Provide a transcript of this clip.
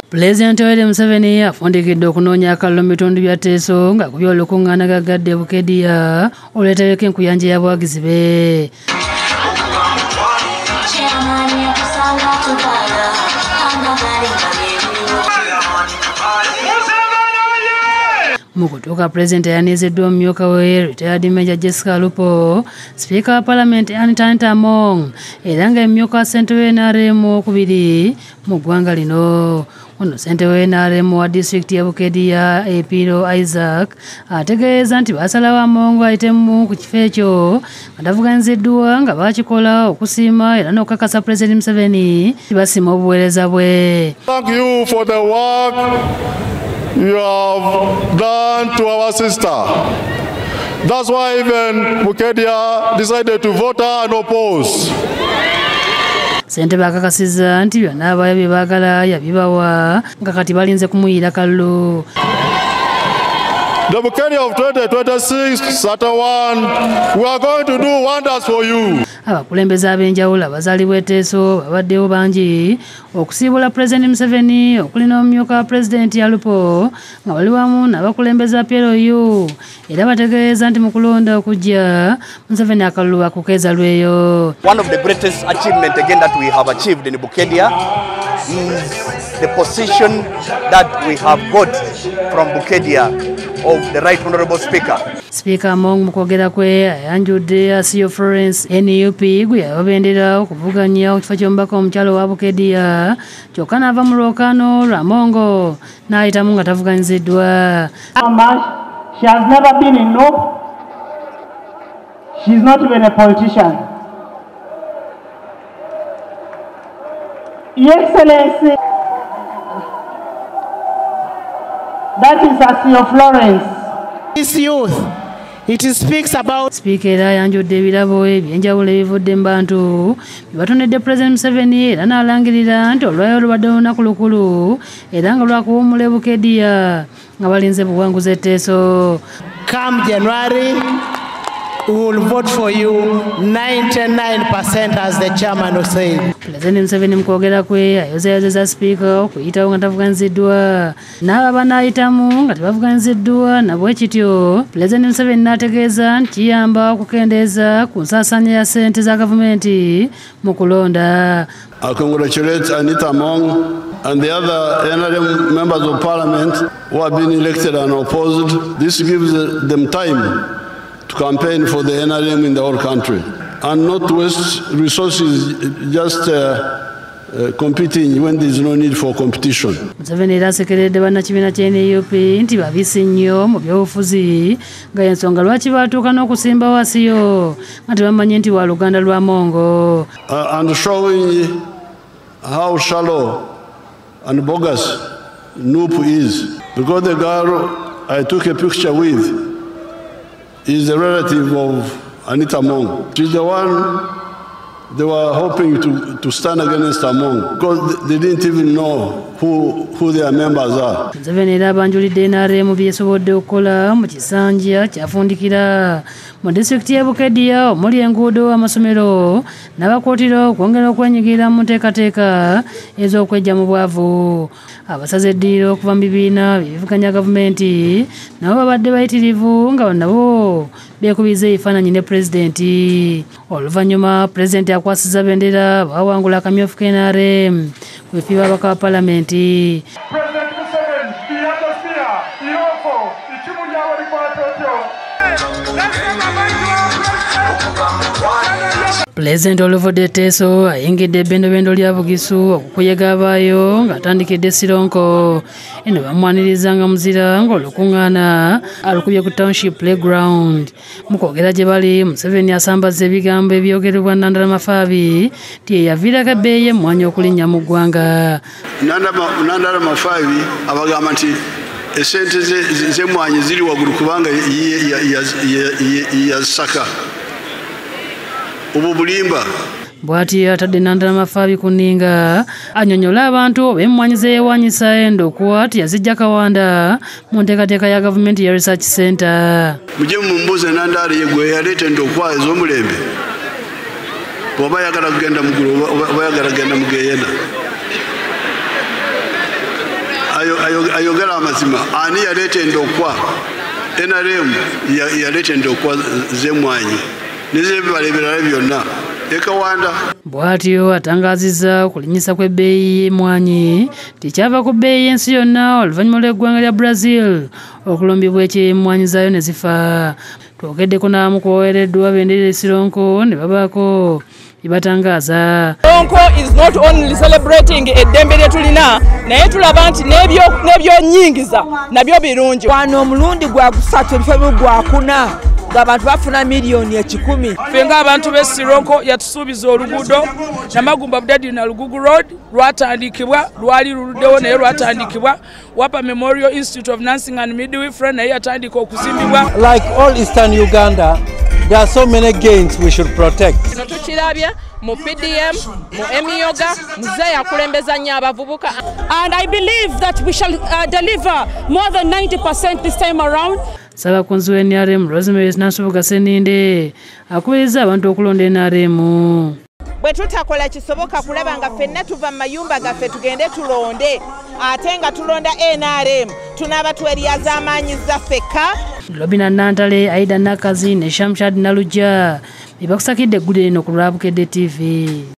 Pulezidenti Yoweri Museveni afundikidde okunoonya akalulu mu bitundu bya Teso ng'akubye olukuŋŋaana gaggadde e Bukedia olwetebeko enkuyanja y'abawagizi be. Mu kutuuka Pulezidenti ayaniziddwa omumyuka we retired Major Jessica Alupo, Sipiika wa Paalamenti Anita Among era nga emyuka wa ssentebe w'NRM owokubiri mu ggwanga lino. Ono ssentebe w'NRM wa disitulikiti ya Bukedia Epiro Isaac ategeeza nti baasalawo Among ayitemu ku kifo ekyo nga tavuganyiziddwa nga baakikola okusiima era n'okukakasa Pulezidenti Museveni nti basiima obuweereza bwe. Thank you for the work you have done to our sister. That's why even Bukedia decided to vote and oppose. Ssentebe akakasizza nti byonna abaayo bye baagala yabibawa nga kati balinze kumuyiira kalulu. The Bukedia of 2026, Saturday 1, we are going to do wonders for you. Abakulembeze ab'enjawulo abazaalibwa e Teso babaddewo bangi okusiibula Pulezidenti Museveni okuli n'omumyuka wa Pulezidenti Alupo nga bali wamu n'abakulembeze ba PLU era bategeeza nti mu kulonda okujja Museveni akalulu akukeeza lweyo. One of the greatest achievement again that we have achieved in Bukedia is the position that we have got from Bukedia of the Right Honorable Speaker. Speaker Among mu kwogera kwe ayanjudde Asiyo Florence NUP gwe yababendera okuvuganya ku kifo ky'omubaka omukyalo wa Bukedia kyokka n'ava mu lwokaano lwa Amongo n'ayitamu nga tavuganyiziddwa. She has never been in NUP. She's not even a politician. Your Excellency, that is Asiyo Florence. This youth, it speaks about. Speaker era ayanjudde ebirabo ebyenjawulo ebivudde mu bantu bye batonedde Pulezidenti Museveni era n'alangirira nti olwayo lubadde lunaku lukulu era nga lwakuwummula e Bukedia nga balinze buwanguzi e Teso. Come January, we will vote for you 99% as the chairman was saying. Pulezidenti Museveni mu kwogera kwe ayozaayozeza sipiika okuyitawo nga tavuganyiziddwa n'abo abanaayitamu nga tebavuganyiziddwa nabwe kityo Pulezidenti Museveni n'ategeeza nti kiyamba okukendeeza ku nsaasaanya ya ssente za gavumenti mu kulonda. I congratulate Anita Among and the other NRM members of parliament who have been elected and opposed. This gives them time to campaign for the NRM in the whole country and not waste resources just competing when there is no need for competition. Museveni era asekeredde bannakibiina kya NUP nti babisi nnyo mu byobufuzi nga y'ensonga lwaki baatuuka n'okusimba Asiyo nga tebamanyi nti wa luganda lwa Amongo. And showing how shallow and bogus NUP is, because the girl I took a picture with is a relative of Anita Among. She's the one they were hoping to stand against Among because they didn't even know who their members are. Museveni era abanjulidde NRM byesobodde okukola mu kisanja kyafundikira mu disitulikiti y'e Bukedia omuli enguudo, amasomero n'abakuutira okwongera okwenyigira mu nteekateeka ez'okwejja mu bwavu. Abasaze eddiiro okuva mu bibiina ebivuganya gavumenti nabo babadde bayitirivu nga nabo beekubiza ebifaananyi ne Pulezidenti. Oluvannyuma Pulezidenti akwasizza bendera baawangula akamyufu ka NRM ku bifo by'ababaka ba Paalamenti. Pulezidenti oluvudde e Teso ayingidde ebbendobendo lya Bugisu okukuyega abaayo ng'atandikidde Sironko. Eno bamwaniriza nga muzira ng'olukuŋŋaana alukubye ku Township Playground. Mu kwogera gye bali, Museveni asambaza ebigambo ebyogerebwa Nandala Mafabi nti ye yaviirako ebbeeyi y'emmwanyi okulinnya mu ggwanga. Nandala Mafabi abagamba nti essente z'emmwanyi ziri waggulu kubanga yazisaka. Obwo bulimba. Bw'ati atadde Nandala Mafabi ku nninga annyonnyola abantu ab'emmwanyi ze yeewanyisa endokwa nti yazijja Kawanda mu nteekateeka ya gavumenti ya Research Center. Mujje mumbuuze Nandala ye gwe yaleeta endokwa ez'omulembe bw'oba ayagala kugenda mu ggulu oba ayagala kugenda mu ggeyeena. Ayogera amazima. Ani yaleeta endokwa? NRM yaleeta endokwa z'emmwanyi n'ez'ebibala ebirala byonna ekawanda. Bw'atyo atangazizza okulinnyisa kw'ebbeeyi y'emmwanyi tekyava ku bbeeyi y'ensi yonna oluvannyuma lw'eggwanga lya Brazil okulumbibwa eky'emmwanyi zaayo ne zifa. Twogeddeko n'abamu ku baweereddwa bendera e Sironko ne babaako bye batangaaza. Sironko is not only celebrating eddembe lye tulina, naye tulaba nti n'ebyonyingiza nabyo birungi. Wano omulundi gwa kusatu ebifo gwakuna ng'abantu bafuna 1,100,000. Ffe ng'abantu b'e Sironko yatusuubiza oluguudo Namagumba Budadi na Lugugu Road lwatandikibwa, lwali luluddewo naye lwatandikibwa. Wapa Memorial Institute of Nursing and Midwifery naye yatandika okuzimbibwa. Like all Eastern Uganda, there are so many gains we should protect. Tukirabye mu PDM, mu Emyoga, muzeeyi akulembeza nnyo abavubuka. And I believe that we shall deliver more than 90% this time around. Ssabakunzi wa NRM Rosemary Nansubuga Sseninde akubiriza abantu okulonda NRM. Bwe tutakola kisoboka kulaba nga ffenna tuva mu mayumba gaffe tugende tulonde, ate nga tulonda NRM tunaaba tweryazaamaanyiza ffekka. Robina Nantale, Aida Nakazi ne Shamshad Nalujja be bakusakidde eggulire lino ku lwa Bukedde TV.